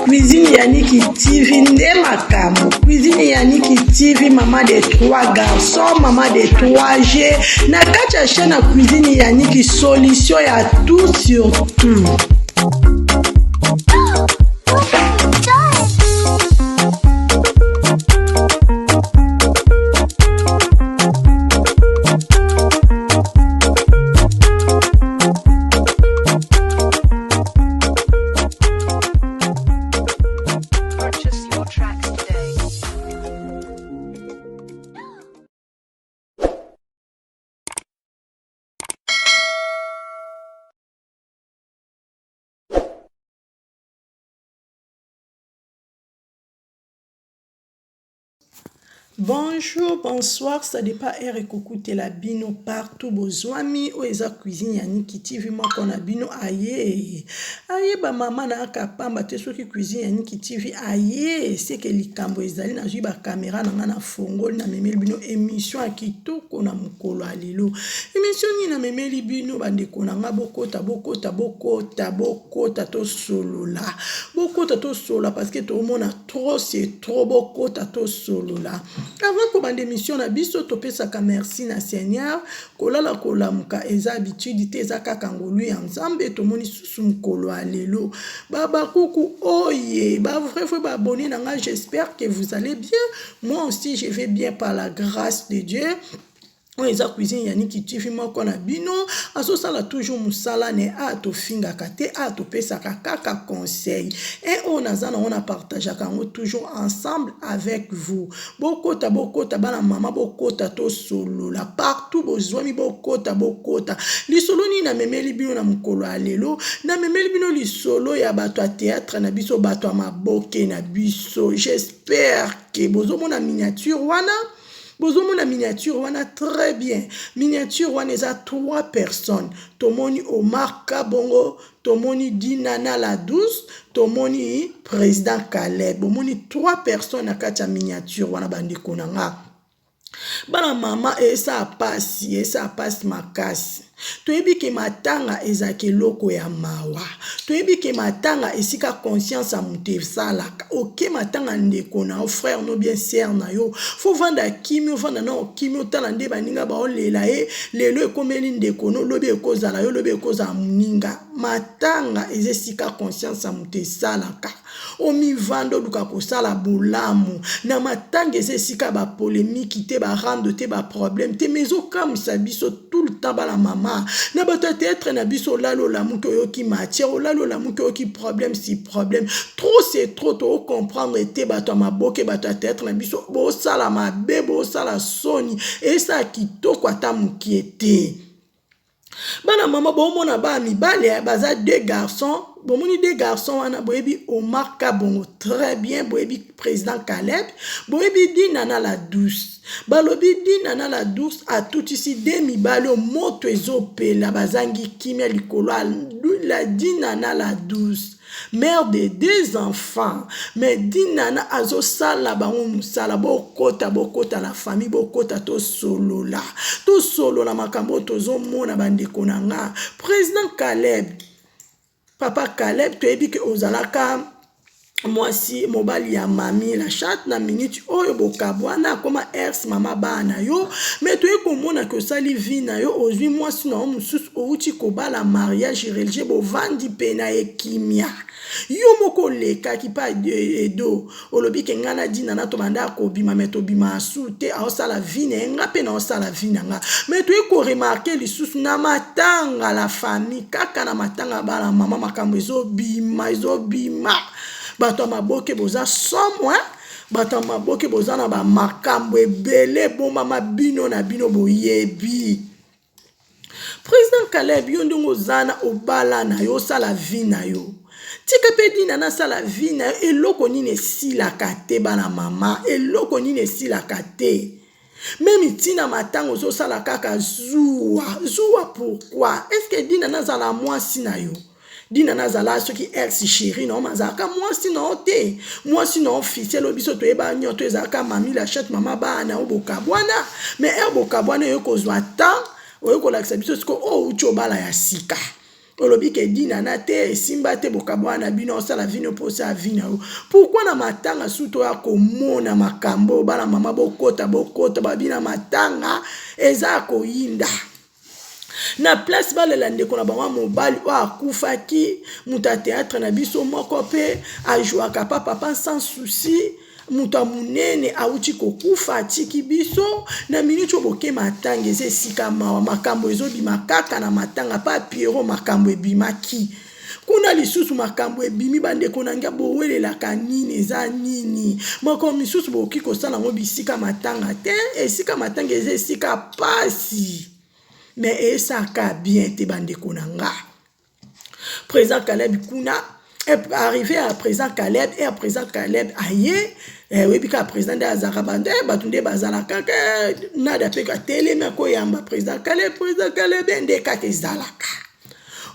Cuisine Yannick TV nde makambo. Cuisine Yannick TV, maman de trois garçons, maman de 3 G. Na kati ya chaîne ya Cuisine Yannick, solution ya tout sur tout. Purchase your tracks today. Bonjour, bonsoir, ça dépend heure ekokutela bino partout bozwami oyo eza cuisine ya Niki TV moko na bino aye aye ba mama na aka pamba te soki cuisine ya Niki TV aye seke likambo ezali nazwi ba camera na nga na fongoli na memeli bino émission ya kitoko na mokolo ya lelo émission nini na memeli bino bandeko na nga bokota bokota bokota bokota tosolola bokota tosolola parce que tomona trop c'est trop bokota tosolola avant kobanda émission na biso topesaka merci na seigneur kolala kolamuka eza habitude te eza kaka ngolu ya nzambe tomoni susu mokolo ya lelo babakuku oye ba vrai vrai baabonné na nga j'espère que vous allez bien moi aussi je vais bien par la grâce de dieu oyo eza cuisine ya Niki TV moko na bino azosala toujours mosala ne a tofingaka te a topesaka kaka conseil e oyo naza nango na partageaka yango toujours ensemble avec vous bokota bokota bana mama bokota tosolola partout bozwami bokota bokota lisolo nini namemeli bino na mokolo ya lelo namemeli bino lisolo ya bato ya théâtre na biso bato ya maboke na biso j'espère ke bozomona miniature wana bozomona miniature wana très bien miniature wana eza trois personnes tomoni omar kabongo tomoni dinana la douce tomoni président caleb bomoni trois personnes na kati ya miniature wana bandeko na nga bana mama esala pasi esala pasi makasi toyebi ke matanga ezalaka eloko ya mawa toyebi ke matanga esika conscience ya moto esalaka oke matanga ndeko na yo frère no bien sœur na yo fo vanda kimi ovanda na okimi otala nde baninga baolela ye lelo ekomeli ndeko no lobi ekozala yo lobi ekozala moninga matanga eza esika conscience ya moto esalaka omivanda oluka kosala bolamu na matanga eza esika bapolemiki te barando te baproblème te mais ezokamwisa biso tout le temps bana mama na bato ya théâtre na biso olali olamuki oyoki matière olali olamuki oyoki problème si problème trop c'est trop tocomprendre te bato ya maboke bato ya théâtre na biso bosala mabe bosala soni esala kitoko ata mokie te bana mama bomona bana mibale eh, baza deux garçons bomoni deux garçons wana boyebi omar kabongo très bien boyebi président caleb boyebi dinana la douce balobi dinana la douce atutisi de mibali oyo moto ezopela bazangi kimia likolo la dinana la douce mère de deux enfants mais dinana azosala bango mosala bokota bokota na famille bokota tosolola tosolola makambo oyo tozomona bandeko na nga président caleb papa caleb toyebi ke ozalaka mwasi mobali ya mami la chatte na minute oyo bokabwana akoma ers mama bana na yo me toye komona ke osali vie na yo ozwi mwasi na yo mosusu owuti kobala mariage religieux bovandi mpe na ye kimia yo moko olekaki mpa edo olobi ke ngai na dina na tobanda kobima me tobima asu te aosala vie na ye nga mpe naosala vie na nga me toye koremarke lisusu na matanga la famille kaka na matanga bana mama makambo ezobima ezobima bato ya maboke boza somo eh? bato ya maboke boza na bamakambo ebele ebomama bino na bino boyebi président caleb yo ndenge oza na obala na yo osala vie na yo tika mpe dina nasala vie na yo eloko nini esilaka te bana mama eloko nini esilaka te meme ntina matanga ozosala kaka zuwa zuwa pourquoi estce dina nazala mwasi na yo? Dinana azala soki ex chéri na yo, azalaka mwasi na yo te, mwasi na officiel oyo biso toyeba nyoto ezalaka mami la chatte, mama bana na yo. Bokabwana, mais heure bokabwana, oyo kozwa temps oyo kolakisa biso sikoyo oyo outi obala ya sika. Olobi ke Dinana te, esimba te, bokabwana na bino, osala vino mpo osala vi na yo. Pourquoi na matanga sutu oyo akomona makambo oyo? Bana mama, bokota, bokota, babina matanga eza koyinda na place. Balela ndeko na bango ya mobali oyo akufaki, moto ya théâtre na biso moko mpe ajwaka pa Papa Sans Souci, moto ya monene awuti kokufa, atiki biso na miniti oyo. Boke matanga, eza esika mawa, makambo ezobima kaka na matanga. Pa Piero, makambo ebimaki kuna lisusu, makambo ebimi. Bandeko na ngai, bowelelaka nini? Eza nini? Moko misusu bokoki kosala yango bisika matanga te. Esika matanga eza esika pasi, mais esaka bien te. Bandeko na nga, président Caleb kuna, arrivé à président Caleb et à président Caleb aye, oyebi kaka président nde azalaka bande, bato nde bazalaka kaka. Nada mpe atelemi, akoyamba président Caleb. Président Caleb nde kaka ezalaka.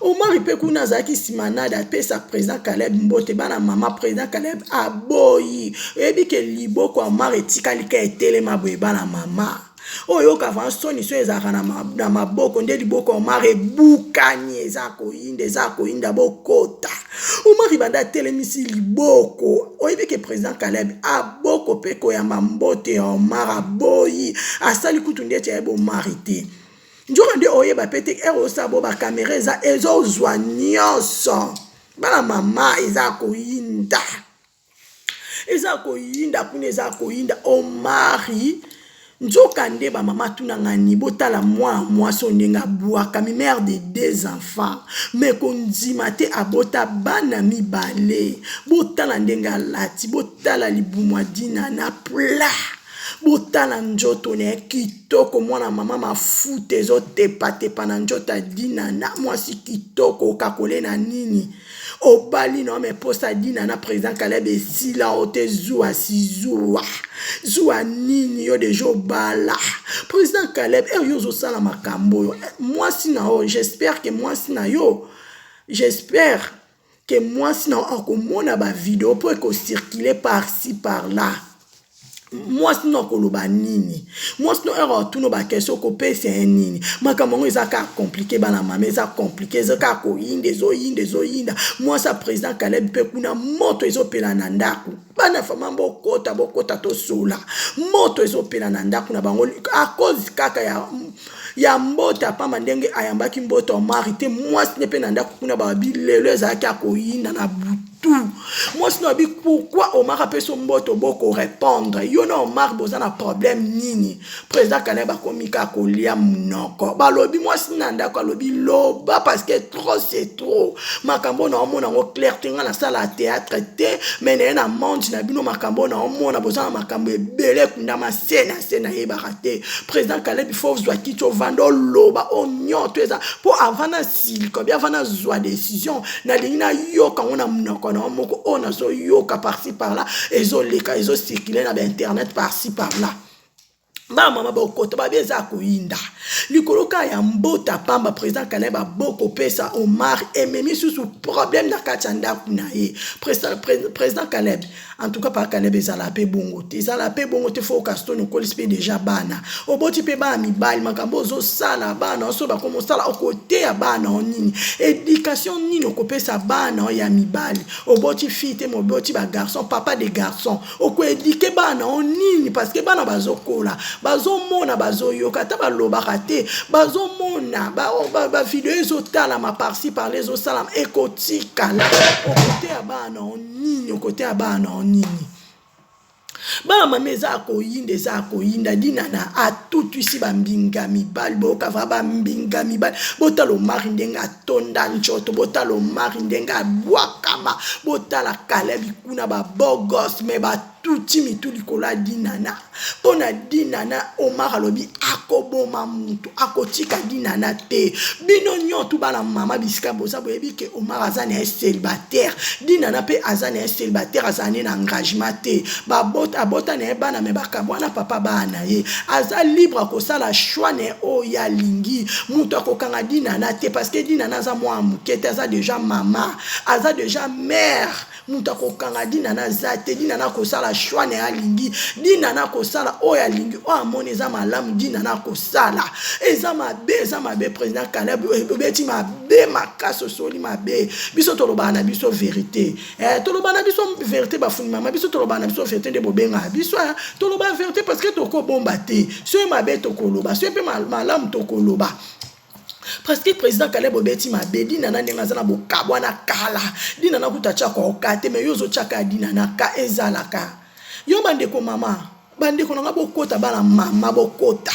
Omari mpe kuna azalaki nsima. Nada apesa président Caleb mbote. Bana mama, président Caleb aboyi. Oyebi ke liboko Omari etikali ka etelema boye. Bana mama, oyo oyoka va soni so ezalaka na maboko nde liboko Omar ebukani, eza koyinda, eza koyinda. Bokota, Omar banda atelemisi liboko. Oyebi ke président Caleb aboko mpe koyamba mbote ya Omar, aboyi, asali kutu ndeti ayeba Omar te. Nzoka nde oyeba mpe te, heure osala bo bacaméra eza ezozwa nyonso. Bana mama, eza koyinda, eza koyinda kuna, eza koyinda. Omari nzoka nde bamama tunanga ni botala mwana mwasi oyo ndenge abwakami, mère de deux enfants, mais kondima te, abota bana mibale. Botala ndenge alati, botala libumu adina na plat, botala nzoto na ye kitoko. Mwana mama, mafuta ezotepatepa na nzoto. Adina na mwasi kitoko, okakole na nini? Obali na me posa adina na président Caleb esila o te. Zuwa si zuwa, zuwa nini? Yo déjà obala président Caleb, heure yo ozosala makambo oyo, mwasi na yo, j'espère ke mwasi na yo, j'espère ke mwasi na yo akomona bavidéo mpo ekocircule par-ci par-là. Mwasi no akoloba nini? Mwasi no, heure atuna baquestion, okopesa ye nini? Makambo yango eza kaka compliqué. Bana mama, eza compliqué, eza kaka koyinda, ezoyinda, ezoyinda. Mwasi ya président Caleb mpe kuna, moto ezopela na ndako. Bana fama, bokota, bokota, tosola. Moto ezopela na ndako na bango à cause kaka ya mbota pamba, ndenge ayambaki mboto Omari te. Mwasi nde mpe na ndako kuna, babi lelo ezalaki akoyinda na butu. Mwasi no abi: "Pourquoi Omar apesi mboto, bokorépondre? Yo na Omar boza na problème nini?" Président Caleb akomi kaka kolia monoko. Balobi mwasi na ndako alobi: "Loba, parce que trop c'est trop." Makambo na omona yango clair te. Nga nasala théâtre te, mais naye na monde na bino. Makambo na omona, boza na makambo ebele ekundama se na se, nayebaka te. Président Caleb, faut ozwa kiti, ovanda, oloba onyoto eza mpo avant nasilika bi, avant nazwa décision, nalingi nayoka yango na monoko na moko. Oyo nazoyoka par-ci par-là, ezoleka, ezocircule na bainternet par-ci par-là. Bamama, bokota, babi eza koyinda likolo kaka ya mbota pamba. Président Caleb abokopesa Omar, ememi susu problème na kati ya ndako na ye. Président Caleb, en tout cas par Caleb, ezala mpe bongo te, ezala mpe bongo te. Faut Castone okolisi mpe déjà bana, oboti mpe bana mibali. Makambo ozosala, bana oso bakoma osala, okoteya bana o nini? Éducation nini okopesa bana o ya mibali? Oboti fille te, moboti bagarçon, papa de garçon, okoéduquer bana o nini? Parce que bana bazokola, bazomona, bazoyoka, ata balobaka te, bazomona bavidéo ezotalama par-ci par-là, ezosalama, ekotikala. Okoteya bana o nini? Okoteya bana o nini? Bana mama, eza akoyinda, eza akoyinda. Dinana atutwisi bambinga mibali, boyoka va bambinga mibali. Botala Omari ndenge atonda nzoto, botala Omari ndenge abwakama, botala Kalebi kuna babogos me. Batuti mitu likolo ya Dinana. Mpo na Dinana, Omar alobi akoboma mutu, akotika Dinana te. Bino nyoto bana mama bisika boza boyebi ke Omar aza na ye celibataire. Dinana pe aza na ye celibataire, azala ne na engagement te. Babota, abota na ye bana mais bakabwana papa bana na ye. Aza libre akosala choix na ye oyo ye alingi. Mutu akokanga Dinana te parce que Dinana aza mwana muke te, aza dejà mama, aza dejà mère. Mutu akokanga Dinana aza te. Dinana akosala choix na ye alingi. Dinana akosala oyo alingi, oyo amoni eza malamu Dinana akosala. Eza mabe, eza mabe president Caleb obeti mabe makasi, osoli mabe. Biso tolobaka na biso verite. Eh, toloba na biso verite bafuni mama, biso tolobaka na biso verite nde bobengaka biso. Eh, toloba verite parce que tokobomba te. Soki mabe tokoloba, soki pe malamu tokoloba. Parce que président Caleb obeti mabe, Dinana ndenge aza na bokabwana kala. Dinana kutu atiaka oka te, mais yo ozotiaka Dinana ka ezalaka. Yo bandeko mama, bandeko na nga bokota bana mama bokota.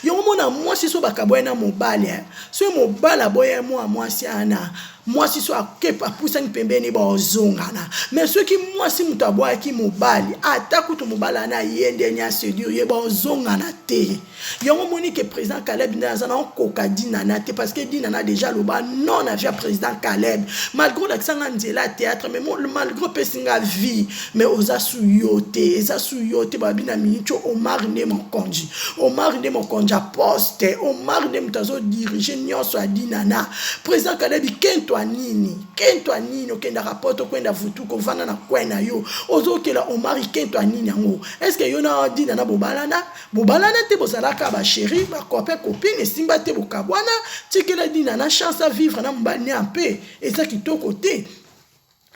Yango mona mwasi so bakabwani na mobali, eh. So mobali aboya mwa mwasi ana, mwasi so akepa apusani pembeni bozongana. Mais soki mwasi moto aboyaki mobali, ata kutu mobali ana ye ndenge a séduire ye bozongana te. Yango omoni ke président Caleb nde aza na okoka Dinana te parce que Dinana déjà aloba non na vie ya président Caleb. Malgré olakisa nga nzela ya théâtre, mais malgré opesi nga vie, mais oza su yo te, eza su yo te. Babi na minute oyo Omar nde mokonzi, Omar nde mokonzi ya poste, Omar nde moto azo diriger nyonso ya Dinana. Président Caleb kentwa nini? Kentwa nini? Okendaka poto kwenda vutu kovanda na coin na yo, ozokela Omar kentwa nini yango? Est-ce que yo na Dinana bobalana? Bobalana te, bozalaka ba chérie, ba copain copine, esimba te bokabwana. Tikela Dinana chance à vivre na mobali ne mpe eza kitoko te.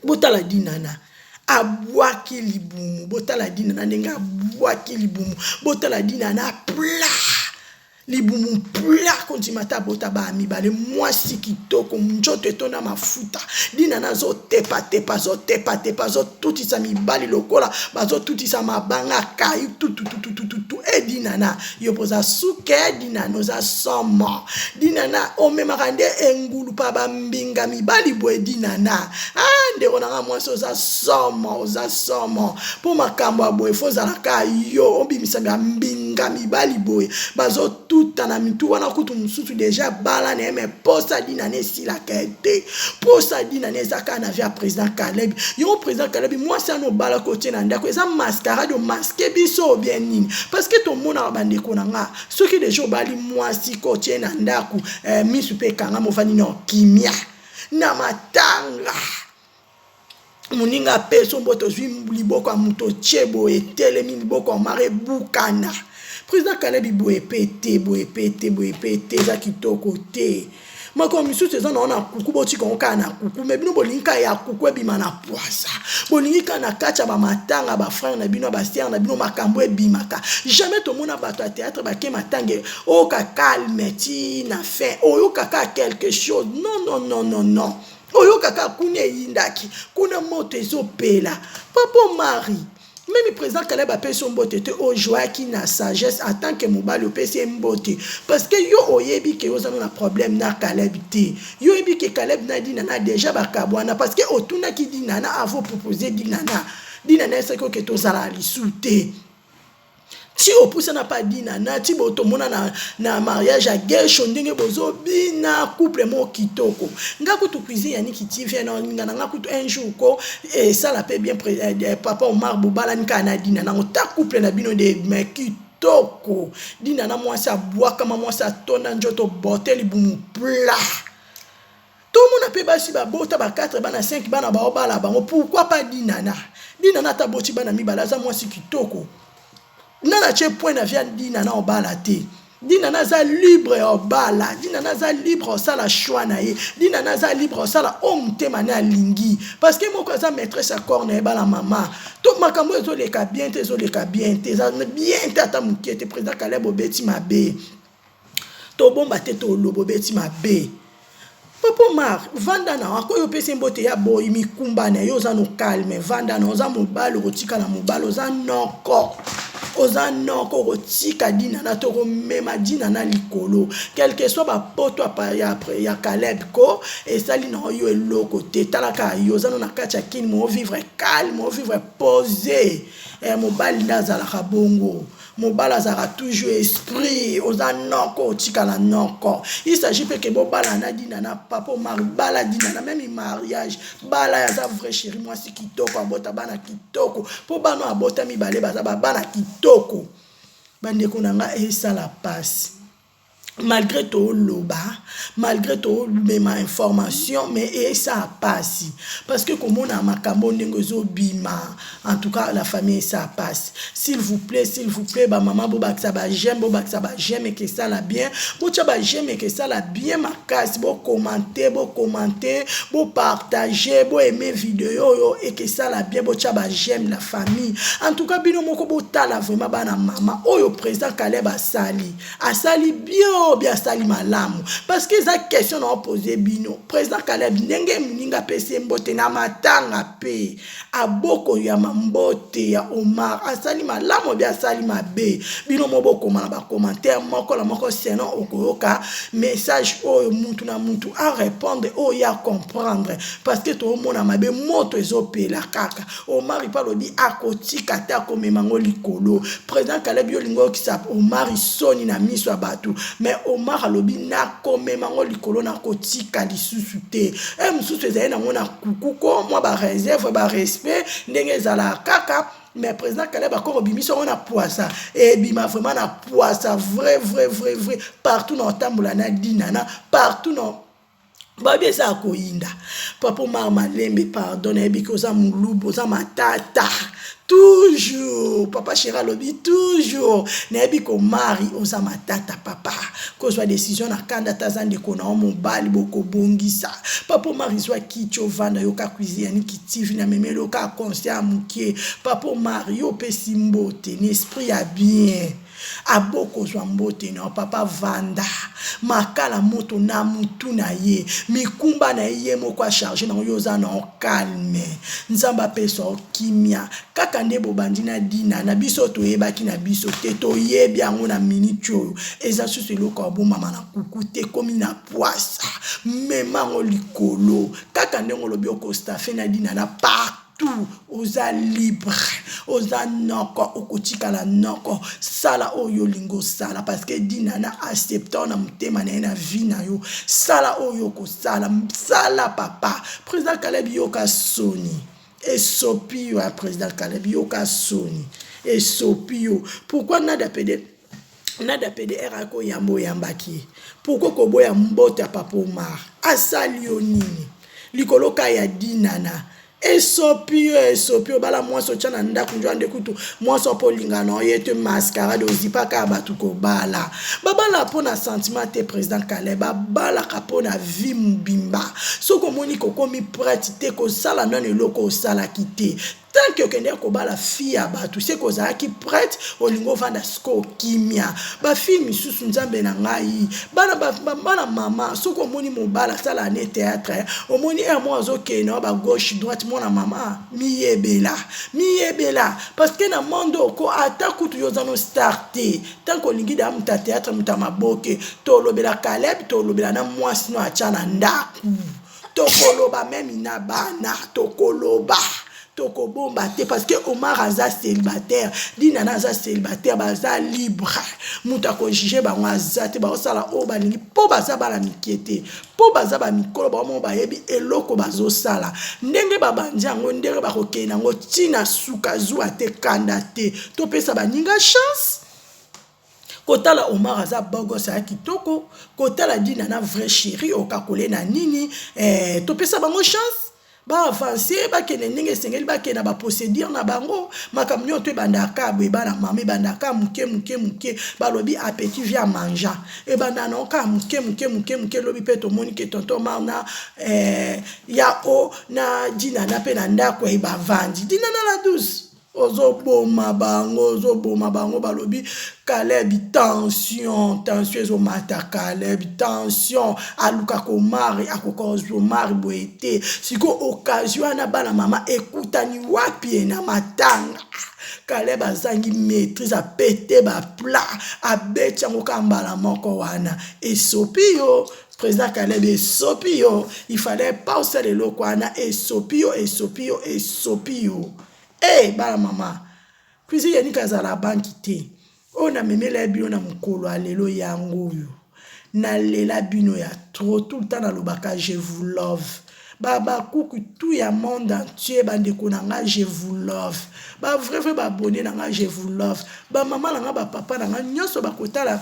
Botala Dinana abwaki libumu, botala Dinana ndenge abwaki libumu, botala Dinana plat libumu plat kondima ata abota bana mibale, mwasi kitoko, nzoto etonda mafuta. Dinana azotepatepa, azotepatepa, azotutisa mibali lokola bazotutisa mabanga kayu tutututututu. E Dinana, yo mpo oza suke. Dinana oza somo. Dinana omemaka nde engulu pa bambinga mibali boye. Dinana, ah, ndeko nanga mwasi oza somo, oza somo. Mpo makambo ya boye fo ozalaka yo obimisa bambinga mibali boye bazotuta na mitu wana. Kutu mosusu deja bala na ye, me posa Dinana esilaka te. Posa Dinana eza kaka na vie ya président Caleb. Yango président Caleb, mwasi wana obalaki otie na ndako eza mascarade, omaske biso bien nini? Parce que tomonaka bandeko na nga, soki deja obali mwasi ko otie na ndako, eh, misu mpe ekangama, ofandi na okimia na matanga, moninga apesi mbote, ozwi liboko ya moto otie boye, etelemi liboko ya Omar ebukana. Président Caleb, boye pe te, boye pe te, boye pe te, eza kitoko te. Makambo misusu eza nango na kuku, botika yango kaka na kuku. Me bino bolingi kaka ya kuku ebima na pwasa, bolingi kaka na kati ya bamatanga bafrère na bino, basere na bino, makambo ebimaka. Jamais tomona bato ya théâtre bake matanga oyoka calme ti na fin, oyoka kaka quelque chose. Non, non, non, non, non, oyoka kaka kuna eyindaki, kuna moto ezopela. Papa Omari, même président Caleb apesi yo mbote te, ojwaki na sagesse en tant que mobali, opesi ye mbote parce que yo oyebi ke oza na problème na Caleb te. Yo oyebi ke Caleb na Dinana déjà bakabwana parce que otunaki Dinana avant proposer Dinana. Dinana esaki oke tozala lisu te ti opusana pa Dinana ti bo tomona na mariage ya Gesho ndenge bozobina couple moko kitoko. Nga kutu cuisine ya Niki TV na nga na nga kutu un jour ko esala pe bien. Papa Omar, bobalani kaka na Dinana ngo ta couple na bino nde mais kitoko. Dinana mwasi abwakama, mwasi atonda nzoto bote, libumu plat. Tomona mpe basi babota ba 4 bana, 5 bana, baobala bango. Pourquoi pas Dinana? Dinana ata boti bana mibale, aza mwasi kitoko. Nana tie point na vie ya Dinana obala te. Dinana aza libre ya obala, Dinana aza libre osala choix na ye, Dinana aza libre osala oyo motema ne alingi parce que moko aza maîtresse ya corps na ye. Bana mama to makambo ezoleka bien te, ezoleka bien te, eza bien te ata moke te. Président Caleb obeti mabe, tobomba te, toloba obeti mabe. Papa Omar, vanda na akoyo opesi mbote ya boyi mikumba na yo, oza no calme, vanda na oza mobali, okotikala mobali, oza noko. Oza noko okotika Dinana te okomema Dinana likolo quelque soit ba poto ya, ya Caleb ko esali na yo eloko te tala kaka yo oza no na kati ya kin mo vivre calme o vivre pose eh, mobali nde azalaka bongo mobali azalaka toujours esprit oza noko otikala noko il s'agit mpe ke bobala na Dinana papa Omar bala Dinana meme mariage Bala ye aza vrai chéri mwasi kitoko abota bana kitoko mpo bana oyo abota mibale baza ba bana kitoko bandeko na nga esala pasi malgré toloba malgré tomema information mais esala pasi parce que komona makambo ndenge ezobima en tout cas la famille esala pasi s'il vous plaît s'il vous plaît bamama bobakisa ba j'aime bobakisa ba j'aime ekesala bien botya ba j'aime ekesala bien makasi bokomante bokomante bopartage boaime video oyo ekesala bien botya ba j'aime la famille en tout cas bino moko botala vraiment bana mama oyo président Caleb asali asali bien bien asali malamu parce que eza question na opose bino président Caleb ndenge moninga apesi ye mbote na matanga mpe aboko ya mambote ya Omar asali malamu bi asali mabe bino mo bokoma na ba commentaire moko na moko sinon okoyoka message oyo mutu na mutu a répondre oyo ya comprendre parce que toomona mabe moto ezopela kaka Omar mpe alobi akotika te akomema yango likolo président Caleb yo olingi oyokisa Omar soni na miso ya bato mais Omar alobi nakomema yango likolo nakotika lisusu te e mosusu ezali nango na kuku ko mwa ba réserve ba respect ndenge ezalaka kaka mais président Caleb akoko obimisi yango na pwasa ebima vraiment na pwasa vrai vrai vrai vrai partout na otambola na Dinana partout na babi eza ya koyinda papa Omar malembe pardon nayebi ke oza molubu oza matata toujours papa chéri alobi toujours nayebi komari oza matata papa kozwa décision na kanda ata aza ndeko na yo mobali bokobongisa papa Omar zwa kiti ovanda yoka cuisine ya Niki TV na memeli oka conseil ya mokie papa Omar yo opesi mbote na esprit ya bien abokozwa mbote na yo papa vanda makala moto na mutu na ye mikumba na ye ye moko acharge nango yo oza na yo calme nzambe apesa yo kimia kaka nde bobandi na Dina na biso toyebaki na biso te toyebi yango na miniti oyo eza susu eloko ya bomama na kuku te ekomi na pwasa mema yango likolo kaka ndenge olobi okostafe na Dina na partout oza libre oza noko okotikala noko sala oyo olingi osala parce que Dina na accepte na motema na ye na vie na yo sala oyo okosala sala papa président Caleb yoka soni esopi yo ya président Caleb yoka soni esopi yo pourquoi nada pede nada pdr akoyamba oyambaki ye pourquoi koboya mbote ya papa Omar asali yo nini likolo ka ya Dinana esopi yo esopi yo bala mwasi otya na ndako njo ande kutu mwasi opo olingana na ye te mascarade ozipa kaka bato kobala babala mpo na sentiment te président Caleb babalaka mpo na vie mobimba soki omoni kokomi prête te kosala nano eloko osalaki te tant que okende kobala fille ya bato se kozalaki prête olingi ovanda sikoyo kimia bafille misusu nzambe na ngai bana, bana mama soki omoni mobala asala ne théâtre omoni heure moko azokende wa bagauche droite mwana mama miyebela miyebela parce que na monde oko ata kutu yo oza no star te tant que olingi da moto ya théâtre moto ya maboke tolobela Caleb tolobela na mwasi no atya na ndako tokoloba meme na bana tokoloba tokobomba te parce que Omar aza célibataire Dinana aza célibataire baza libre moto akojuge bango aza te baosala oyo balingi mpo baza bana mike te mpo baza bamikolo bango moko bayebi eloko bazosala ndenge babandi yango ndenge bakokende yango ntina suka zuwa te kanda te topesa baninga chance kotala Omar aza bogos aya kitoko kotala Dina na vrai chéri okakole na nini eh, topesa bango chance baavance bakende ndenge esengeli bakende na baprocédure na bango makambo nyonso to ebandaka boye bana mama ebandaka moke moke moke balobi appétit vient manger ebanda na kaka moke moke moke moke lobi mpe tomoni ke tonton Omar na eh, ya o na Dinana mpe na ndako ye bavandi Dinana la douce ozoboma bango ozoboma bango balobi Caleb tension tension ezomata Caleb tension alukaka Omar akoka kozwa Omar boye te sikoyo occasion wana bana mama ekutani wapi ye na matanga. Caleb azangi maîtrise apete ba plat abeti yango kaka mbala moko wana esopi yo président Caleb esopi yo il fallait pas osala eloko wana esopi yo esopi yo esopi yo e eh, bana mama cuisine yanika azala banki te oyo namemela ye bino na mokolo ya lelo yango oyo nalela bino ya trop tout le temps nalobaka je vous love babakuku tout ya monde entier bandeko na nga je vous love ba vrai vrai ba abonné na nga je vous love bamama na nga bapapa na nga nyonso bakotala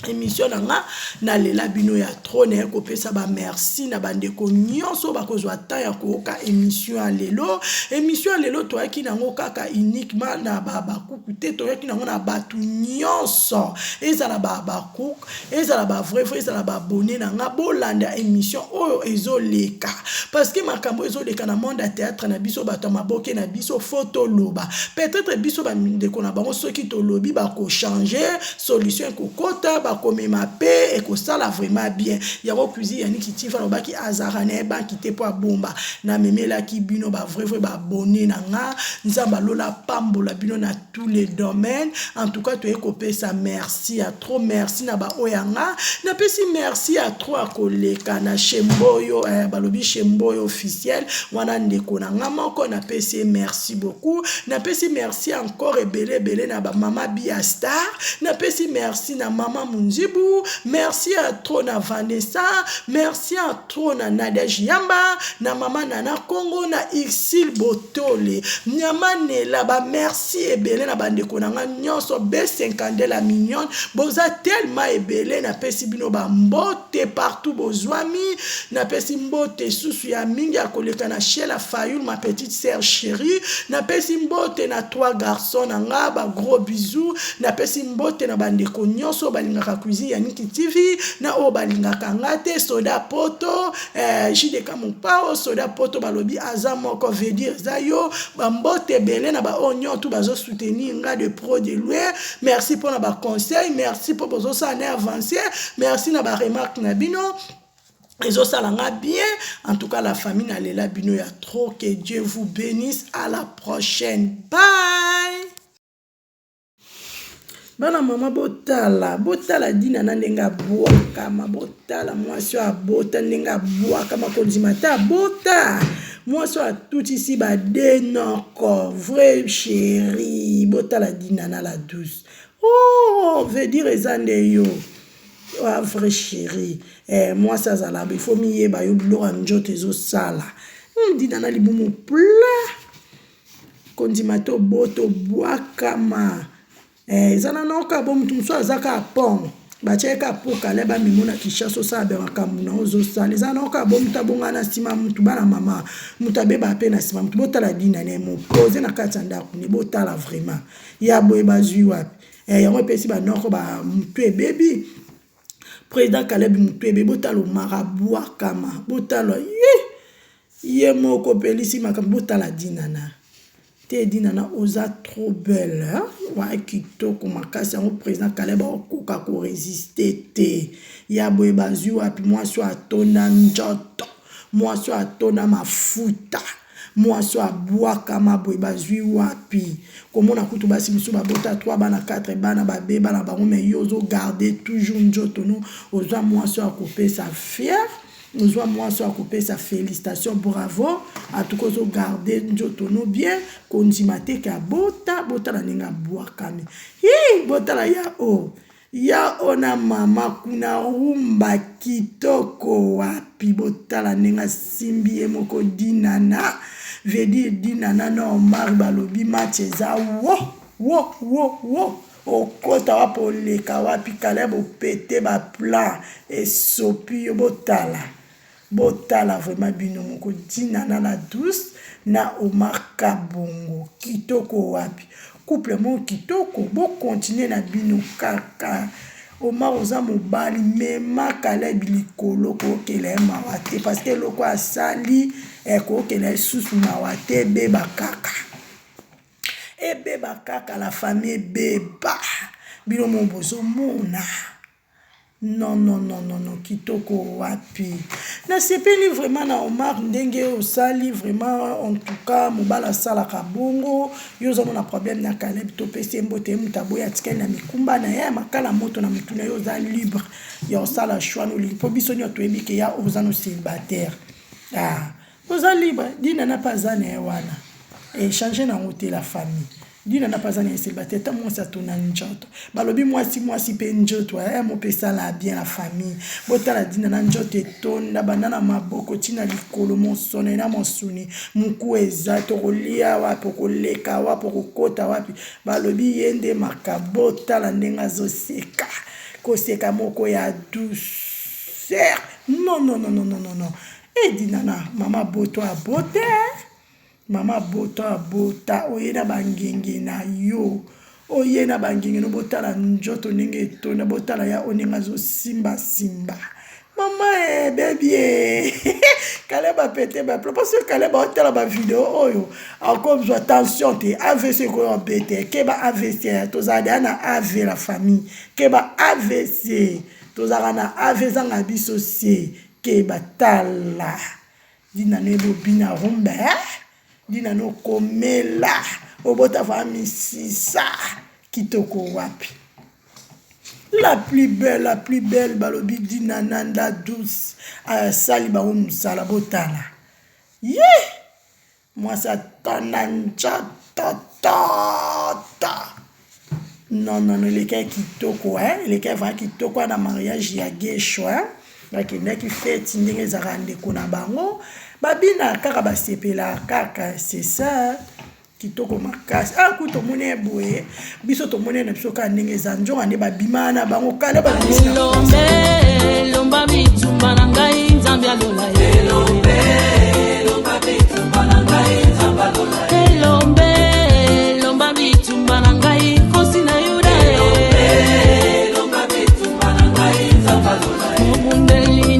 émission na nga nalela bino ya trop naye kopesa bamerci na bandeko nyonso bakozwa temps ya koyoka émission ya lelo. Émission ya lelo toyaki nango kaka uniquement na babakuku te, toyaki nango na bato nyonso, ezala babakuku, ezala bavrai vrai, ezala baabonné na nga. Bolanda émission oyo ezoleka parce que makambo ezoleka na monde ya théâtre na biso, bato ya maboke na biso, faut toloba. Peut-être biso bandeko na bango, soki tolobi, bakochange, solution ekokota, bakomema mpe ekosala vraiment bien. Yango cuisine ya Niki TV alobaki azalaka na ye banki te mpo abomba. Namemelaki bino bavrai vrai baabonné na nga. Nzambe alola pambola bino na tous les domaines. En tout cas, toye kopesa merci ya trop, merci na baoyo ya nga. Napesi merci ya trop ya koleka na Shemboyo, eh, balobi Shemboyo officiel wana, ndeko na nga moko, napesi ye merci beaucoup. Napesi merci encore ebele ebele na bamama Bia Star, napesi merci na mama Munzibu, merci ya trop na Vanessa, merci ya trop na Nadege Yamba, na mama Nana Congo, na Ixil Botole Nyama Nela. Bamerci ebele na bandeko na nga nyonso B52 la mignonne, boza tellement ebele. Napesi bino bambote partout bozwami. Napesi mbote susu ya mingi ya koleka na Shela Fayul, ma petite sœur chérie. Napesi mbote na trois garçons na nga, ba gros bisous. Napesi mbote na bandeko nyonso balingaka cuisine ya Niki TV na oyo balingaka nga te. Soda Poto, eh, JDK Mopao, soda Poto, balobi aza moko, veut dire eza yo. Bambote ebele na baoyo nyonso bazosoutenir nga de pro de loin. Merci mpona baconseil, merci mpo bozosala na avance, merci na baremarque na bino, ezosala nga bien. En tout cas, la famille, nalela bino ya trop. Que Dieu vous bénisse, à la prochaine, bye. Bana mama, botala, botala Dina na ndenge abwakama. Botala mwasi oyo abota, ndenge abwakama, kondima te abota. Mwasi oyo atutisi badenoko, vrai chéri. Botala Dina na la douce. Oh, veut dire eza nde yo ah, vrai chéri, eh, mwasi azala il faut miyeba yo biloko ya nzoto ezosala. Dina na libumu plat, kondima te obota, obwakama. Eh, eza na noka bo motu mosusu aza kaka pont batie kaka po kale bamemo na Kinshasa, osala be makambo na ozosala. Eza noka bo motu abonga na nsima motu. Bana mama, motu abeba mpe na nsima motu. Botala Dina na ye mopose na kati ya ndako ne. Botala vraiment ya boye bazwi wapi? Eh, yango epesi banoko ba motu ebebi. Président Caleb motu ebebi. Botala Omar abwakama, botala ye ye moko pelisi makambo. Botala Dinana te, Dinana oza trop belle wa kitoko makasi. Yango président Caleb akoka korésister te. Ya boye bazwi wapi? Mwasi oyo atonda nzoto, mwasi oyo atonda mafuta, mwasi oyo abwakama boye bazwi wapi? Komona kutu basi mosusu babota 3 bana, 4 bana, babeba na bango, mais yo ozogarde toujours nzoto no. Ozwa mwasi oyo akopesa fier, ozwa mwasi oyo akopesa félicitation, bravo. Atuka ozogarde nzoto no bien, kondima te ke abota. Botala ndenge abwakami. Hi, botala ya o ya o na mama kuna, rumba kitoko wapi? Botala ndenge asimbi ye moko Dinana, veut dire Dinana na Omar balobi match eza wo wo wo wo. Okota wapi, oleka wapi? Caleb opete baplan, esopi yo. Botala, botala vraiment bino moko, Dinana la douce na Omar Kabongo, kitoko wapi? Couple moko kitoko, bokontinue na bino kaka. Omar oza mobali, mema Caleb likolo, kookela ye mawa te parce que eloko asali, kookela ye susu mawa te. Ebeba kaka, ebeba kaka, la famille, ebeba. Bino mo bozomona. Non non non non non kitoko wapi nasepeli vraiment na Omar ndenge osali vraiment en tout cas mobali asalaka bongo yo oza mona problème na Caleb topesi ye mbote ye moto aboyi atikali na mikumba na ye makala moto na motu na ye oza libre ya osala choix nolingi mpo biso nyonso toyebi ke ya oza no célibataire ah Oza libre, Dinana pe aza na ye wana. Echange nango te la famille. Dinana pe aza na ye célibataire, ta mwasi atona njoto. Balobi mwasi mwasi pe njoto, eh mopesala bien la famille. Botala Dinana njoto etonda banda na maboko ti na likolo mosone na mosuni. Muku eza tokolia wapi, okoleka wapi, okokota wapi. Balobi ye nde makabo, tala ndenge azoseka. Koseka moko ya douceur. Non non non non non non. Eh Dinana, mama boto abote, mama boto abota, oye na bangenge na yo, oye na bangenge no botala njoto ndenge etonda, botala ya o ndenge azosimba simba. Mama eh baby eh Caleb apete ba plan parce que Caleb aotala ba video oyo akozwa tension te AVC ekoyo abete keba AVC tozala deya na AV la famille keba AVC tozalaka na AV ezanga biso se Keba tala dina no ebobina rumba eh? Dina no komela obota va misisa kitoko wapi la plus belle la plus belle balobi dina nanda douce asali bango mosala botala ye Mwasi atonda nzoto toto. Non non non elekaki kitoko hein, elekaki vraiment kitoko na mariage ya Gesho hein. Bakendaki feti ndenge ezalaka ndeko na bango babina kaka basepelaka kaka c'est ça kitoko makasi ah kutu tomoni ye boye biso tomoni ye na biso kaka ndenge eza nzoka nde babima na bango kala babimisi na Elombe, lomba bitumba na ngai nzambe alola ye. Elombe, lomba bitumba na ngai nzambe alola ye. Elombe, lomba bitumba na ngai nkosi na Yuda ye. Elombe, lomba bitumba na ngai nzambe alola ye. Mobundeli